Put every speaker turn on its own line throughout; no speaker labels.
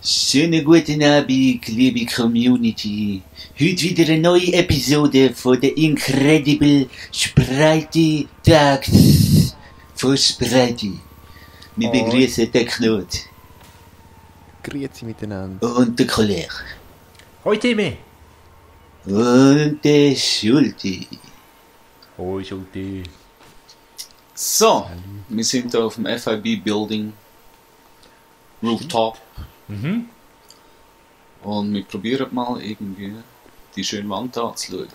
Schönen guten Abend, liebe Community. Heute wieder eine neue Episode von der Incredible Spreite Tags von Spreite. Wir begrüßen den Knut.
Grüezi miteinander.
Und den Kollegen.
Hoi Timmy!
Und den Schulti.
Hoi Schulti!
So, wir sind hier auf dem FIB Building Rooftop und wir probieren mal irgendwie die schöne Wand anzuschauen.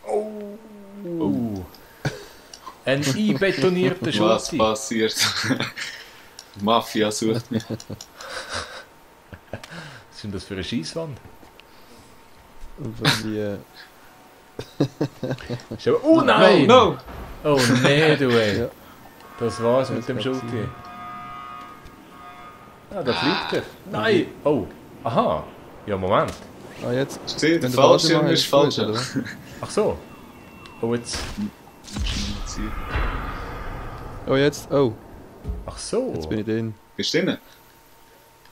Oh. Ein einbetonierter
Was
Schulti.
passiert? Mafia sucht mich.
Was ist denn das für eine Scheisswand? Oh nein!
No!
Oh nee, du ey.
Ja.
Das war's mit dem Schulti. Ah, da fliegt er. Nein! Oh! Aha! Ja, Moment.
Ah, jetzt.
Steht, der
Wenn du
Fallschirm
Fallschirm
ist
hast,
falsch.
oder?
Ach so. Oh, jetzt.
Oh, jetzt. Oh,
Ach so.
jetzt bin ich drin.
Bist du drin?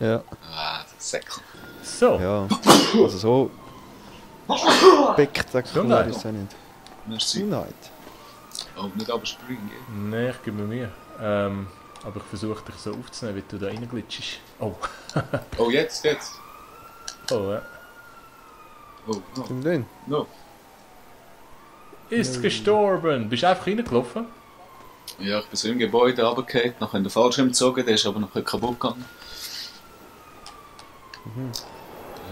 Ja.
Ah, das Säckel.
So.
Ja. Also so. Spektakulär ist es auch nicht.
Merci.
Nein.
Oh, nicht abspringen, gell?
Nee, ich gebe mir Mühe. Aber ich versuche dich so aufzunehmen, wie du da reinglitschst. Oh.
Oh, jetzt.
Oh, ja.
Oh, no.
Sind wir drin?
No.
Ist gestorben. Bist du einfach reingelaufen?
Ja, ich bin so im Gebäude runtergefallen, nachher in den Fallschirm gezogen, der ist aber noch kaputt gegangen.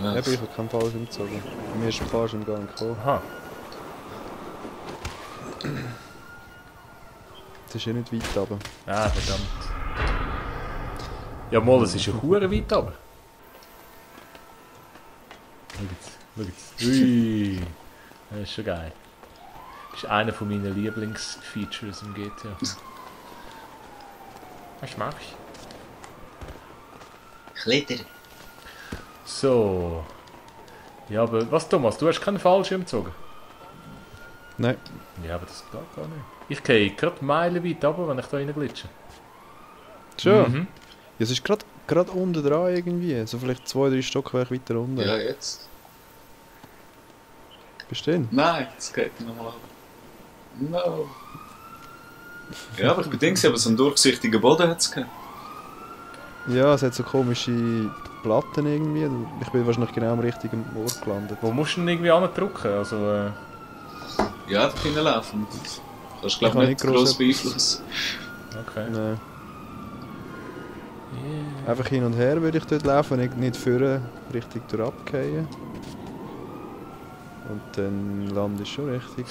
Ja,
Ich habe keinen Fallschirm gezogen. Mir ist ein Fallschirm gar nicht gekommen.
Aha.
Das ist ja nicht weit runter.
Ah, verdammt. Ja, mal, es ist ja hure weit aber. Schau jetzt. Ui. Das ist schon geil. Das ist einer von meinen Lieblingsfeatures im GTA. Was mach ich?
Klettern.
So. Ja, aber was, Thomas? Du hast keinen Fallschirm gezogen?
Nein.
Ja, aber das geht gar nicht. Ich gehe gerade meilenweit runter, wenn ich da reinglitsche.
Schon?
Mhm.
Ja, es ist gerade unten dran irgendwie. So vielleicht 2-3 Stockwerke weiter unten.
ja, jetzt.
Bist du drin?
Nein, das geht nochmal ab. No. Ja, aber ich bedenke, aber so einen durchsichtigen Boden hat es gehabt.
Ja, es hat so komische Platten irgendwie. Ich bin wahrscheinlich genau am richtigen Ort gelandet.
Wo musst du denn irgendwie andrücken? Also,
Ja, da können laufen. Kannst du,
Ich
glaube
habe
nicht
nicht
gross
gross
beeinflussen.
okay.
Nein. Einfach hin und her würde ich dort laufen, nicht vorne richtig durchabgehen. Und dann lande ich schon richtig.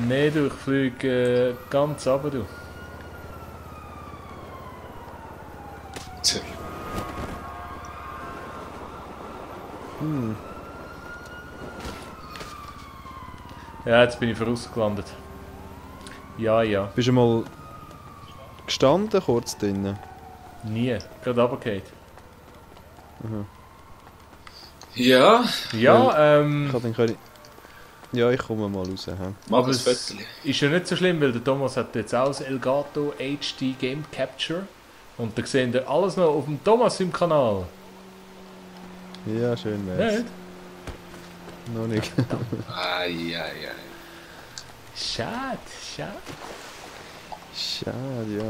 Nee, du, ich fliege ganz runter, du.
Tja.
Ja, jetzt bin ich vorausgelandet. Ja.
Bist du mal gestanden, kurz drinnen?
Nie. Gerade runtergefallen.
Ja,
Ja,
Ja, ich komme mal raus. He.
mach
aber
ein
es
Foto.
ist ja nicht so schlimm, weil der Thomas hat jetzt auch das Elgato HD Game Capture. Und da sehen wir alles noch auf dem Thomas im Kanal.
Ja, schön wär's.
Nicht?
Noch nicht.
Ai.
Schade.
Schade, ja.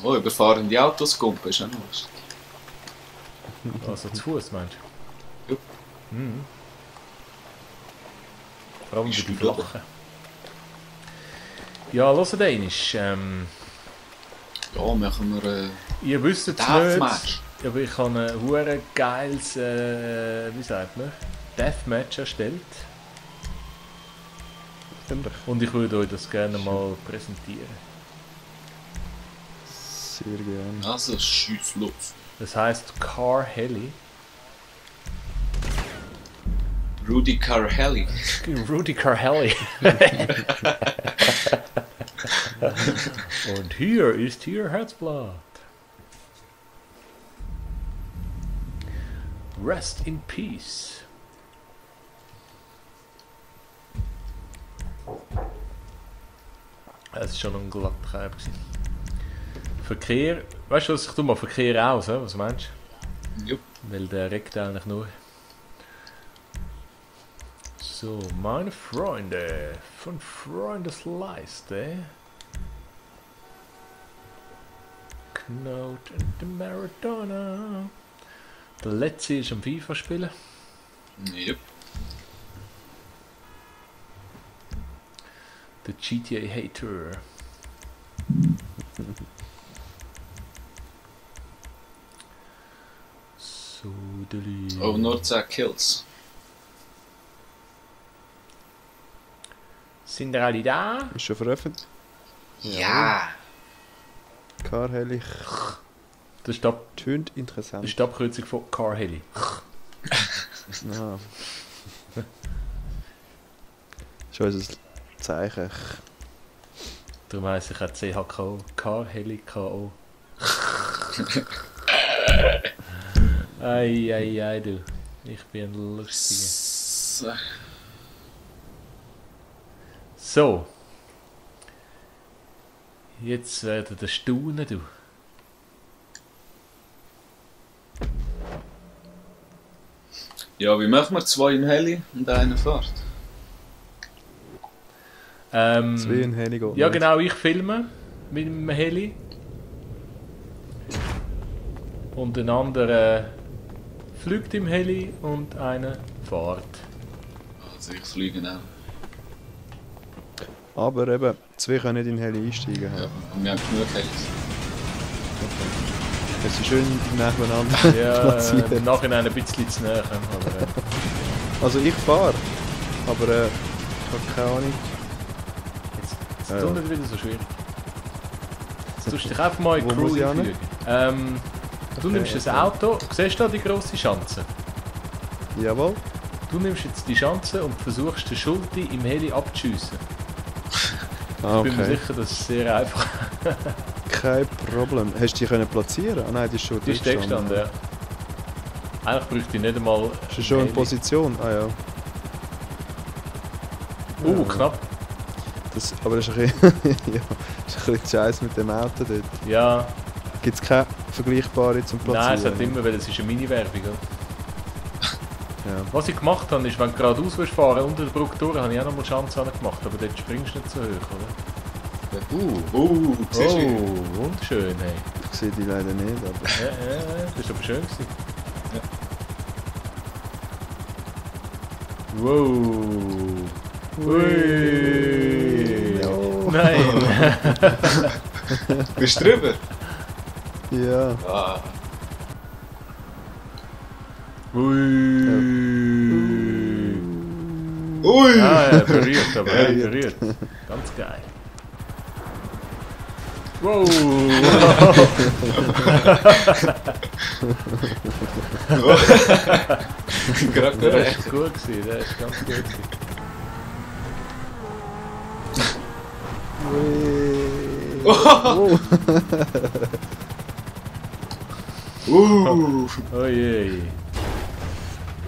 Oh, überfahrende Autos kumpen, ist auch noch was.
Also zu Fuß meinst du?
Ja.
Mhm. Vor allem
Ist
für die
gut, oder?
Flachen. Ja, hört einmal.
Ja, machen wir
Ihr wisst es
Deathmatch.
nicht, aber ich habe ein hure geiles, wie sagt man, Deathmatch erstellt. Und ich würde euch das gerne mal präsentieren.
Sehr gerne.
Also, schieß los.
Das heisst Car Heli.
Rudy Carhelli.
Rudy Car Heli. Und hier ist Ihr Herzblatt. Rest in Peace. Es war schon ein Glattreiber. Verkehr. Weißt du was, ich tue mal Verkehr aus, was meinst du?
Jupp.
Weil der regt eigentlich nur. So, meine Freunde von Freundesleiste. Knot und der Maradona. Der letzte ist am FIFA spielen.
Jupp.
Der GTA Hater. So,
Oh, nur 10 Kills.
Sind ihr alle da?
Ist schon veröffentlicht?
Ja.
Carhellich.
Das ist
Tönt
die
interessant.
Abkürzung von Car Heli.
Ah. Das ist unser Zeichen.
Darum heisst ich auch CHKO. Car Heli KO. Ei, du. Ich bin ein Lustiger. So. Jetzt werden wir staunen, du.
Ja, wie machen wir 2 im Heli und einen Fahrt?
Zwei in Heli geht
Ja
nicht.
genau, ich filme mit dem Heli. Und ein anderer fliegt im Heli und einer fährt.
Also ich fliege auch.
Aber eben, 2 können nicht in den Heli einsteigen.
Ja,
Ja.
und wir haben genug Helis.
Es ist schön nebeneinander
Ja,
platziert.
im Nachhinein ein bisschen zu näher. Aber,
Also ich fahre, aber ich habe keine Ahnung.
jetzt
Ja,
ist
ja.
es nicht wieder so schwierig. Jetzt tust du dich einfach mal in
Wo
die Crew
muss ich hin?
einfügen. Du
Okay,
nimmst das
okay.
Auto, siehst du da die grosse Schanze?
Jawohl.
Du nimmst jetzt die Schanze und versuchst den Schulti im Heli abzuschiessen.
Ah,
Ich bin mir
okay.
sicher, das ist sehr einfach.
Kein Problem. Hast du die können platzieren? Ah nein, die ist schon
Die ist da gestanden, ja. Eigentlich bräuchte ich nicht einmal.
Ist sie schon in
Heli.
Position? Ah ja. Ja.
Knapp.
Das, aber das ist ein bisschen, ja, das ist ein bisschen Scheiß mit dem Auto dort.
Ja,
Gibt es keine vergleichbare zum Platzieren?
nein, es hat immer, weil es ist eine Mini-Werbung. Oder?
Ja.
Was ich gemacht habe, ist, wenn du geradeaus fahren unter der Brücke durch, habe ich auch nochmal Schanze gemacht, aber dort springst du nicht so hoch, oder?
Siehst du?
Oh, wunderschön, hey.
Ich sehe die leider nicht, aber...
Ja, das ist aber schön gewesen. Wow. Ui.
No.
Nein.
Bist du drüber?
Ja.
Ah.
Ui.
Ui!
Ah, ja, berührt, aber ja, berührt. Ganz geil. Wow!
Gerade
Der
gerecht.
ist gut gewesen, der ist ganz gut gewesen. Oh je.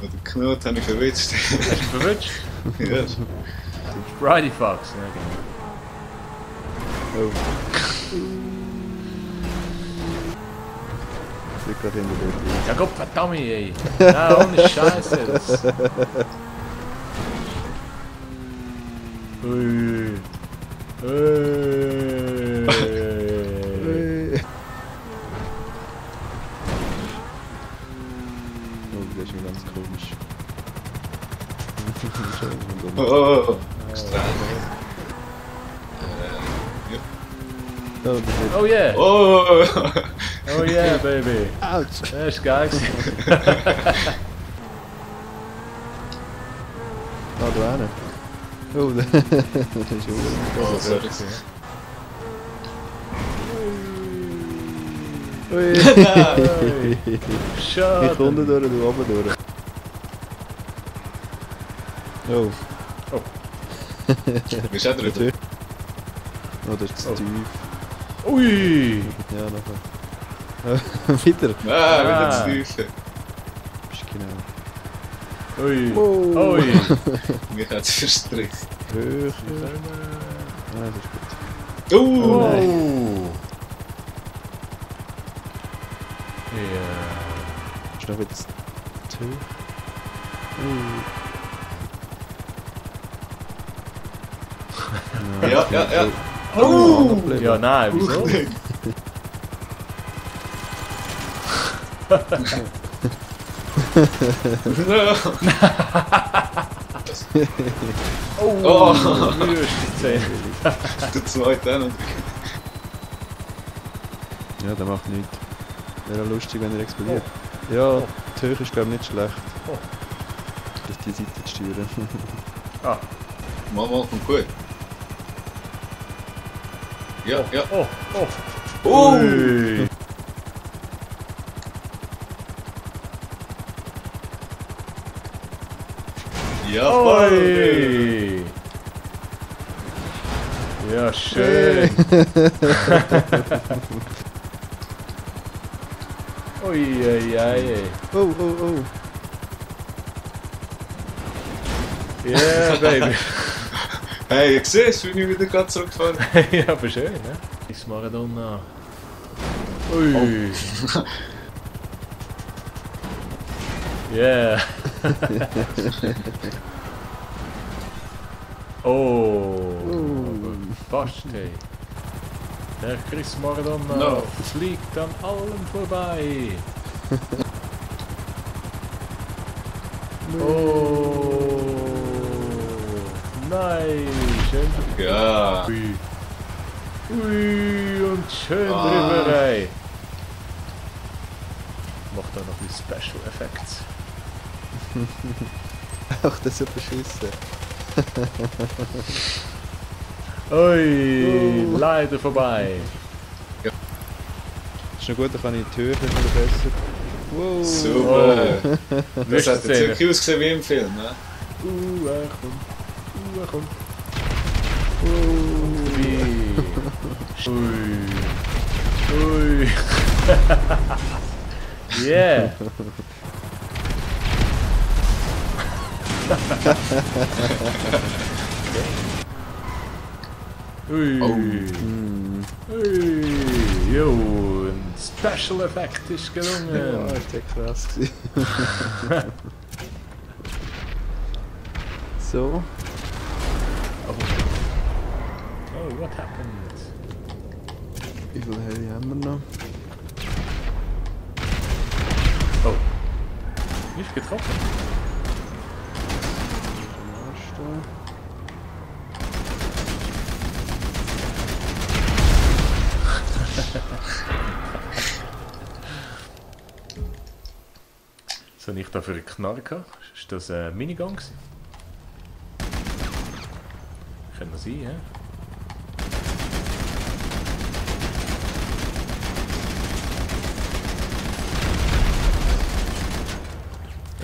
Den Knot habe ich verwitscht.
Hast du ihn verwünscht?
Ja.
Friday Fox. Ja, genau.
Oh. Ich bin gerade hinter dir.
Ja Gott verdammt, ey. Nein, ohne Scheiße. Das... Ui. Ui.
Oh, das ist mir ganz komisch.
Oh, extra.
Ja, das ist...
Oh yeah.
Oh!
Oh yeah, baby.
Autsch!
Das ist geil gewesen.
Ah, da einer. Oh, das ist
Oh, sorry.
Ui.
Schade.
Ich unten durch, du oben durch. Oh.
Bist du auch drüber?
Oh, das ist zu tief.
Ui.
Ja, nachher. Wieder.
Ah, wieder zu tief.
Bist genau.
Ui.
Oh.
Ui.
Mich hat es verstrickt.
Höher. Ah, das ist gut.
Oh!
nein.
Oh. Ja.
Ist noch wieder zu hoch? Nein,
Ja, ja, ja.
Oh!
Ja, nein, wieso?
Oh,
Wüstenzähne.
der zweite auch noch.
Ja, der macht nichts. Wäre auch lustig, wenn er explodiert. Ja, die Höhe ist glaube ich nicht schlecht.
Oh.
Auf die Seite zu steuern.
Ah,
Mal, kommt gut. Ja, ja.
oh, oh.
Oh!
Ui.
Jawohl!
Oi. Ja, schön. Ui, ui, ui.
Oh, oh, oh.
Yeah, baby.
Hey, ich siehst, wie ich wieder gerade zurückgefahren bin.
Ja, aber schön, ne? Ist Maradona. Ui. Yeah. Oh. Fast, hey. Der Chris Maradona
No.
fliegt an allem vorbei. Oh. Nein. Schön.
Ja.
Ui. Ui, und schön
Ah.
drüber, ey. Macht auch noch ein bisschen Special Effects.
Ach, das ist ja beschissen.
Ui, leider vorbei.
Ist noch gut, dann kann ich die Höhe wieder besser. Wow.
Super. Das hat jetzt
Wüstenzähne.
wirklich ausgesehen wie im Film, ne?
Er kommt. Er kommt.
Wow.
Wie? Ui. Ui. Yeah. Ui.
Oh.
Hm.
Ui. Jo, ein Special Effekt ist
Ja,
gelungen.
ist ja krass gewesen. So.
Oh, what happened?
Wie viel Heli haben wir noch?
Oh. Nicht getroffen. So, nicht da für einen Knarre gehabt? Ist das ein Minigun gewesen? Kann das sein, hä?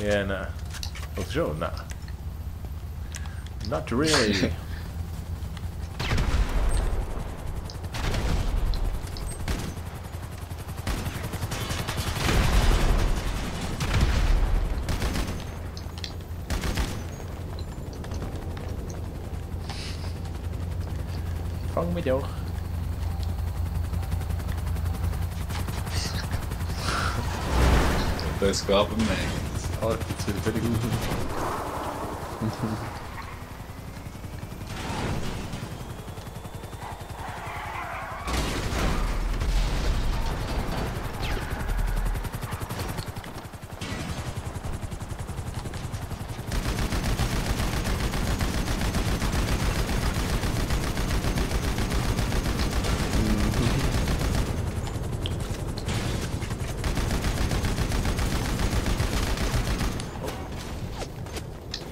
Ja, nein. Oder schon? Nein. Not really. Fang mich doch.
Das gab ihm nicht.
Oh, jetzt wieder völlig gut.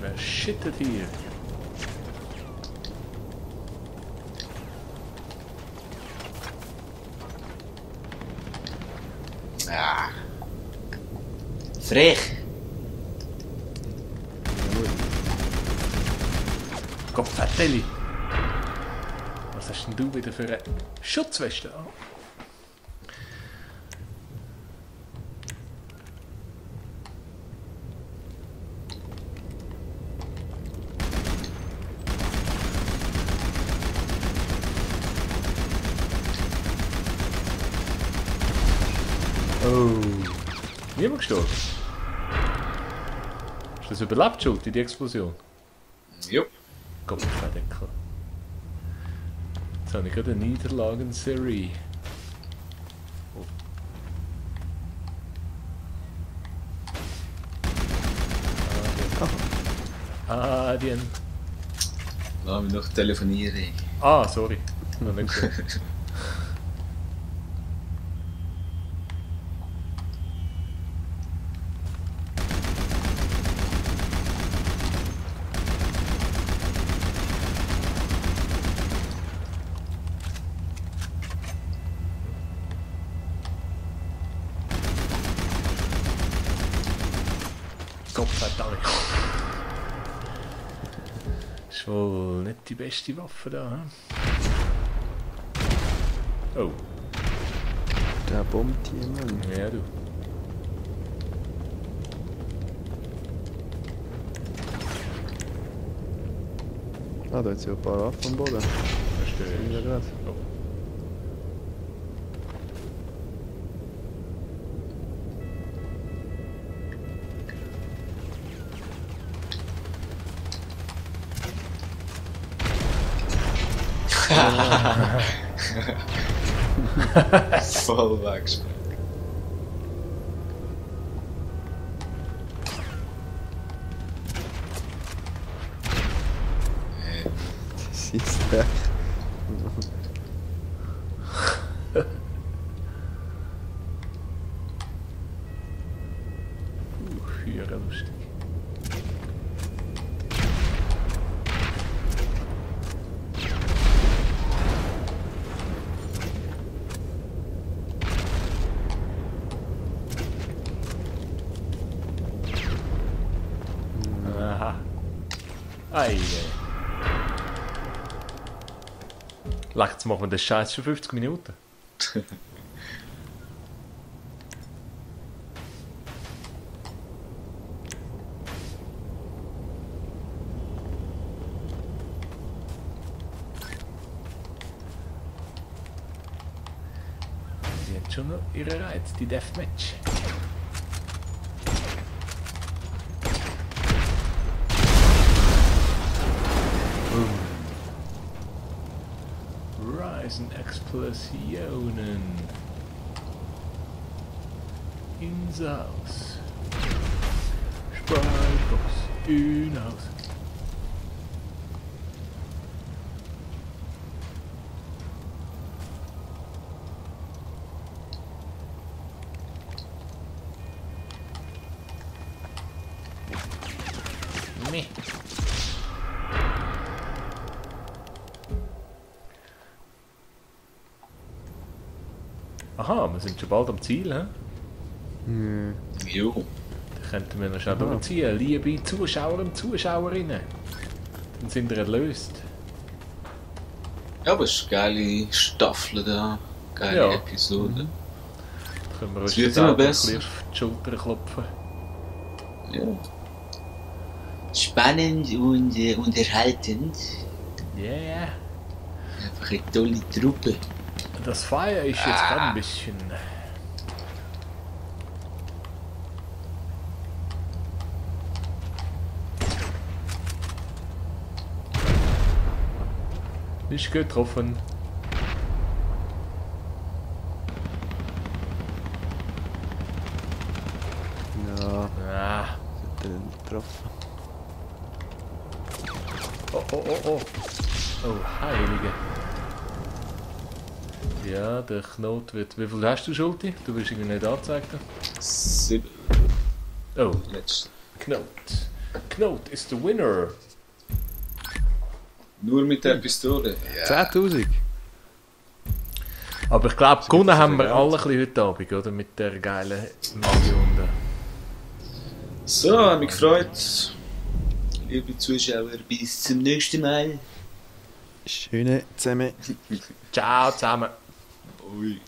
Wer shittet hier?
Ah. Frech.
Kopfvertelli! Was hast denn du wieder für eine Schutzweste an? Oh. Niemand gestorben? Ist das überlebt, Schuld, die Explosion?
Jupp.
Gott, kein Deckel. Jetzt habe ich gerade eine Niederlagenserie. Adien.
Lass mich noch telefonieren.
Ah, sorry. Noch nicht gesehen. Gott sei Dank. Ist wohl nicht die beste Waffe da, hm? Oh.
Der bombt hier, Mann.
Ja, du.
Ah, da hat sie ja ein paar Waffen am Boden.
Verstehe
Ja,
ich.
gerade.
Oh.
Voll weggesprungen.
Das ist weg.
Hier lustig. Aha. Ei. Leck, jetzt machen wir den Scheiß schon 50 Minuten. Die hat schon noch ihre Reiz, die Deathmatch. Reisen Explosionen. Ins Haus. Speibox in Haus. Meh. Aha, wir sind schon bald am Ziel, hä?
Jo.
Da könnten wir noch schnell durchziehen. Liebe Zuschauer und Zuschauerinnen. Dann sind wir erlöst.
Ja, aber es ist eine geile Staffel da. Geile
Ja.
Episode.
Da können wir uns
Es wird
jetzt
immer
auch ein
besser.
bisschen auf die Schulter klopfen.
Ja.
Spannend und unterhaltend.
Yeah.
Einfach eine tolle Truppe.
Das Feuer ist jetzt gerade ein bisschen... Nicht getroffen.
Ja,
Ah.
hat er nicht getroffen.
Oh, oh, oh, oh. Oh, Heilige. Ja, der Knot wird... Wie viel hast du, Schulti? Du wirst irgendwie nicht angezeigt.
7.
Oh,
Letzte.
Knot. Knot ist der Winner.
Nur mit der Pistole. Ja.
10.000!
Aber ich glaube, gewonnen
das
haben wir
Geld?
alle ein bisschen heute Abend, oder? Mit der geilen Million.
So, hat mich gefreut. Liebe Zuschauer,
Bis zum nächsten Mal.
Schöne zusammen.
Ciao zusammen.
ui.